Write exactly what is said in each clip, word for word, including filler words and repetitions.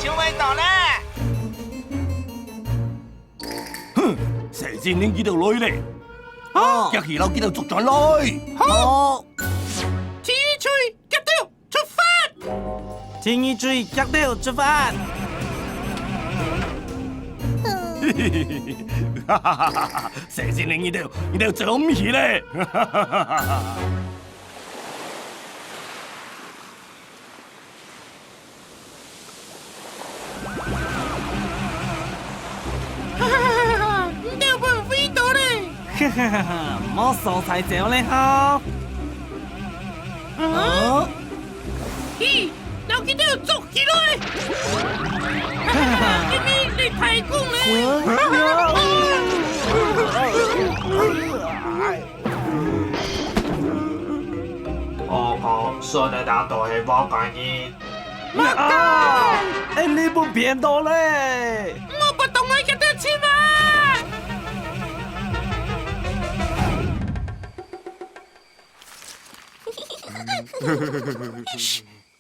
搶毋到咧！哼，細精靈佢兜來咧！哦。遽去摎佢兜捉轉來！好。第一隊，遽兜出發！第二隊，遽兜出發！哈哈哈哈！細精靈佢兜，佢兜走毋去咧！哈哈哈哈哈！ 你兜分飛到咧！哈哈哈哈，無所在走咧吼！啊？去，摎佢兜捉起來！哈哈哈，今日你太公咧！哦，哦，所以大家都係我个人。 啊！哎，你分騙到咧！莫不懂我个得親啊！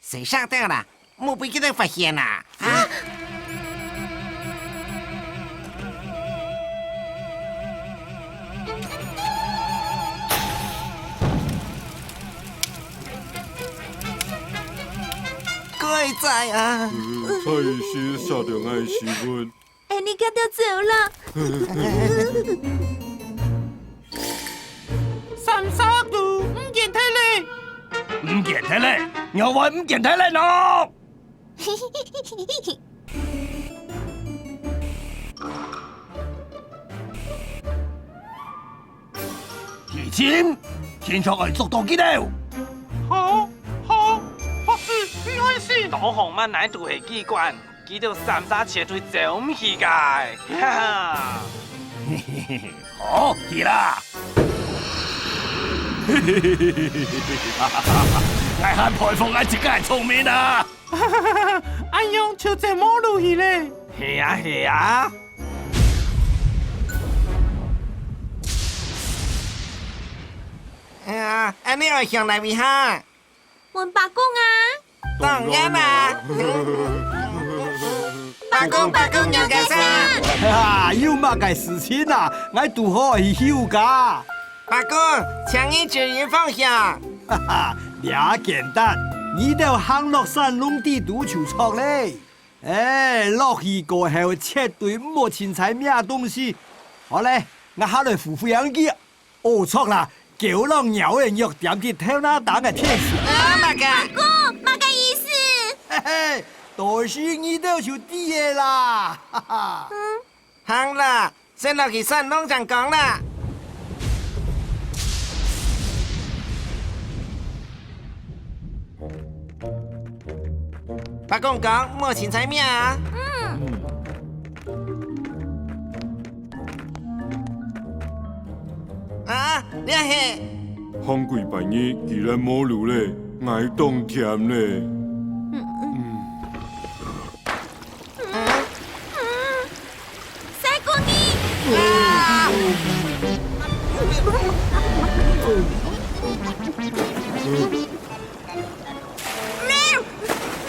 誰上當了？莫被佢兜發現啊！啊！ 該在啊！呃，蔡醫師殺了𠊎个時分。哎，你遽兜走啦！三儕都毋見忒咧！毋見忒咧？仰會毋見忒咧喏？ 去尋，定著愛捉到佢兜。好，好，博士，你愛死！導航乜哪都係機關，佢兜三儕絕對走毋去个，哈哈！好，去啦！𠊎還佩服𠊎自家个聰明啊！ 恁樣就走無路去咧。係啊，係啊。啊，恁樣愛向哪位行？問伯公啊。當然啦。伯公，伯公，仰結煞？哈哈，有麼个事情啊？𠊎堵好去休假。伯公，請你指引方向。哈哈， 這簡單，你兜行落山窿底肚就著咧。哎，落去過後絕對毋好凊彩摸東西。好咧，𠊎下來扶扶佢。哦，著啦，狗摎貓仔藥點佢頭那頂个天線。啊，麼个？伯公，麼个意思？嘿嘿，都係你兜就知个啦，哈哈。嗯。行啦， 先落去山窿正講啦。伯公講，莫凊彩摸啊。嗯。啊，這係。行幾百日，居然無路咧，𠊎當悿咧。嗯，嗯。嗯。 嗯，嗯，師姑你！啊！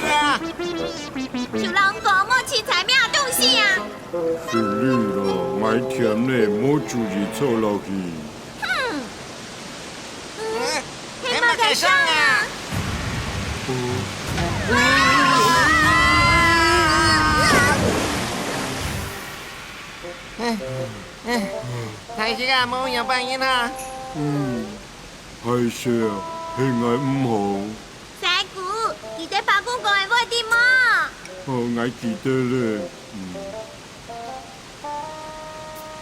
啊！就摎你講莫凊彩摸東西啊！係你啦，𠊎悿咧，無注意坐落去。 哼！嗯，係麼个聲啊？唉，唉，大家啊，無仰般形啊？嗯，害死啊，係𠊎毋好。師姑，記得伯公講个話知無？哦，𠊎記得咧。嗯。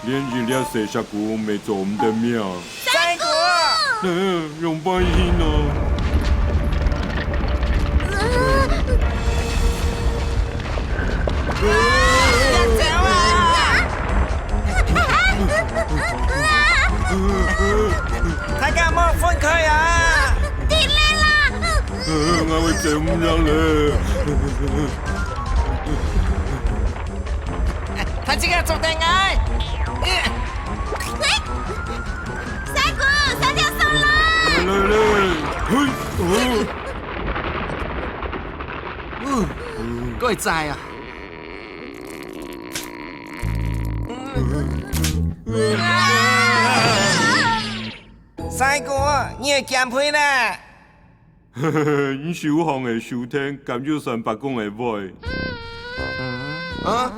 連一粒細石牯乜做毋得摸。師姑！呃，仰般形呢？啊！大家莫分開啊！停咧啦！呃，𠊎會走毋了咧。 大家捉等𠊎！師姑，三條索啦！來，來，來！嘿，哦。嗯，該在啊！師姑，你个減肥咧！你手項个手電敢有算伯公个胃？啊？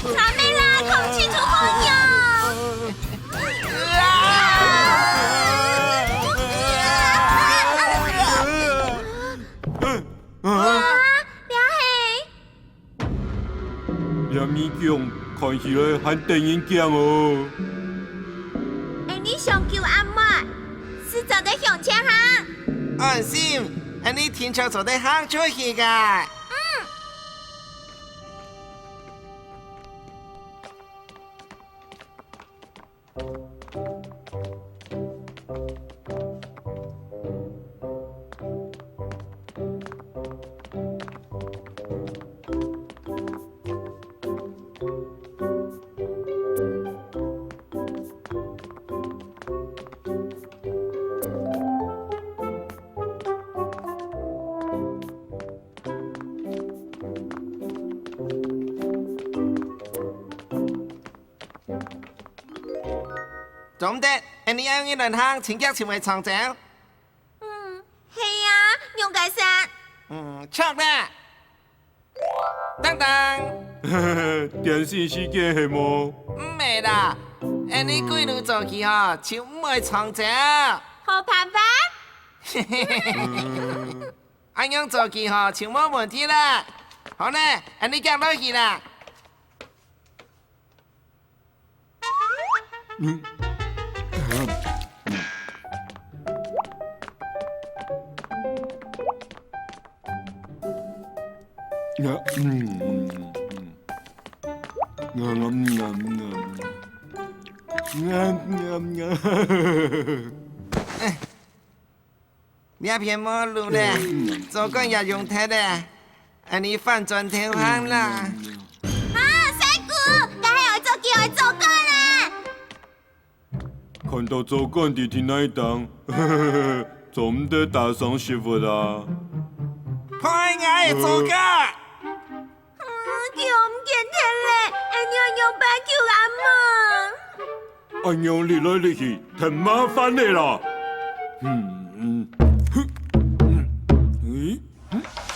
草莓啦，空氣出風喲！ 啊，這係？這物件看起來還得人驚哦。恁呢想救阿妹，斯做得向前行。安心，恁呢定著做得行出去个。嗯。 做毋得，恁呢愛用一輪行，正遽尋會撞著。嗯，係啊，仰結煞？嗯，著啦。當當。點心時間係無？毋係啦，恁呢歸路做去吼，就毋會撞著。好辦法。恁樣做去吼，就無問題啦。好呢，恁呢遽落去啦。 這片無路咧，做官也用忒咧，恁呢翻轉頭行啦。啊，師姑，該係愛做雞愛做雞啦！看到做官在地泥當，做毋得打爽食物啊！害𠊎个做雞！ 嗯，佢毋見忒咧，恁樣仰般救阿妹？恁樣搦來搦去，忒麻煩咧啦！嗯，嗯，嗯，咦？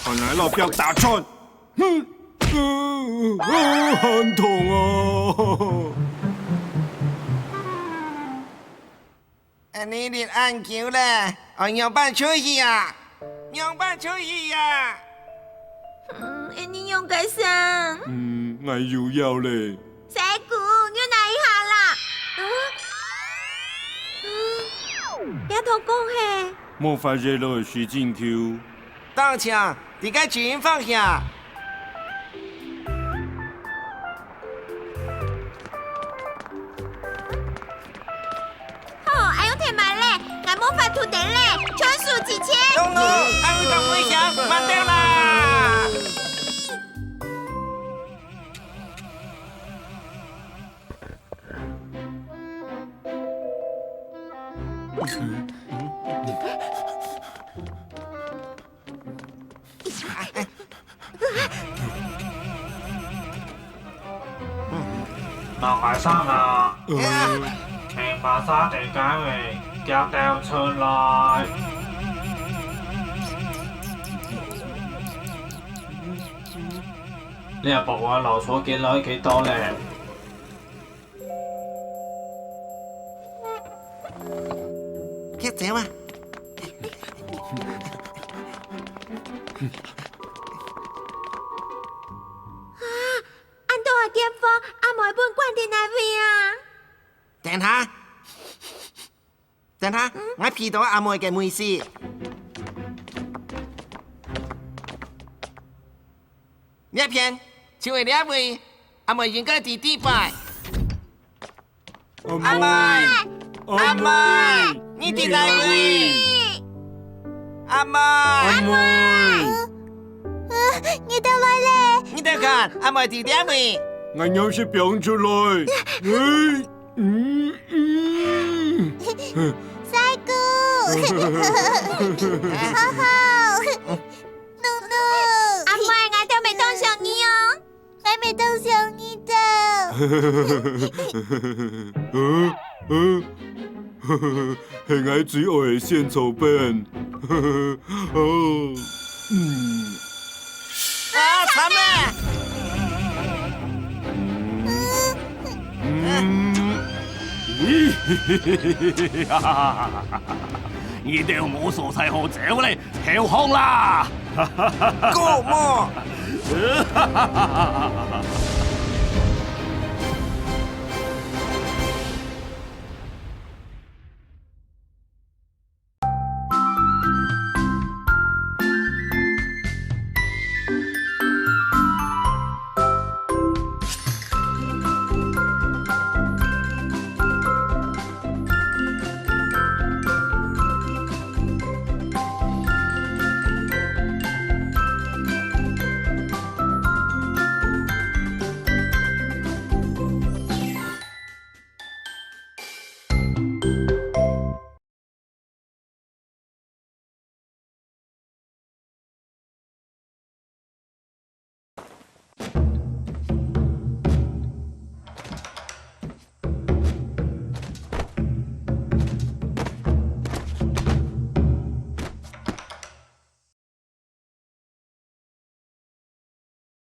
看𠊎老表打穿！哼，呃，呃，很痛啊！ 恁呢立恁久咧，愛仰般出去啊？仰般出去啊？嗯，恁呢仰結煞？嗯，𠊎又枵咧。師姑，你哪一下啦？嗯？嗯？這頭講係？魔法日落水晶球。 當像，在該指引方向。好，恁樣忒慢咧，𠊎無法度等咧，全速直前。東東，恁樣當危險，慢兜啦！ 老先生啊，嗯。青白沙地雞尾夾兜出來。你阿伯話老鼠見來幾多咧？ 遽走啊！啊，恁多个電火，阿妹分關在哪位啊？等下，等下，嗯？𠊎鼻到阿妹个味緒。 這片，就係這位，阿妹應該在這擺。阿妹，阿妹，阿妹，你在哪位？阿妹，阿妹，呃，你兜來咧？你兜看，阿妹在這位。𠊎仰式放出來？哎，嗯，嗯。師姑，好好。怒怒。阿妹，𠊎兜乜當想你哦。𠊎乜當想你兜。嗯，嗯，係𠊎最愛个仙草冰。哦，嗯。啊，慘啊！嗯，咦，你兜無所在好走咧， 投降啦！過無？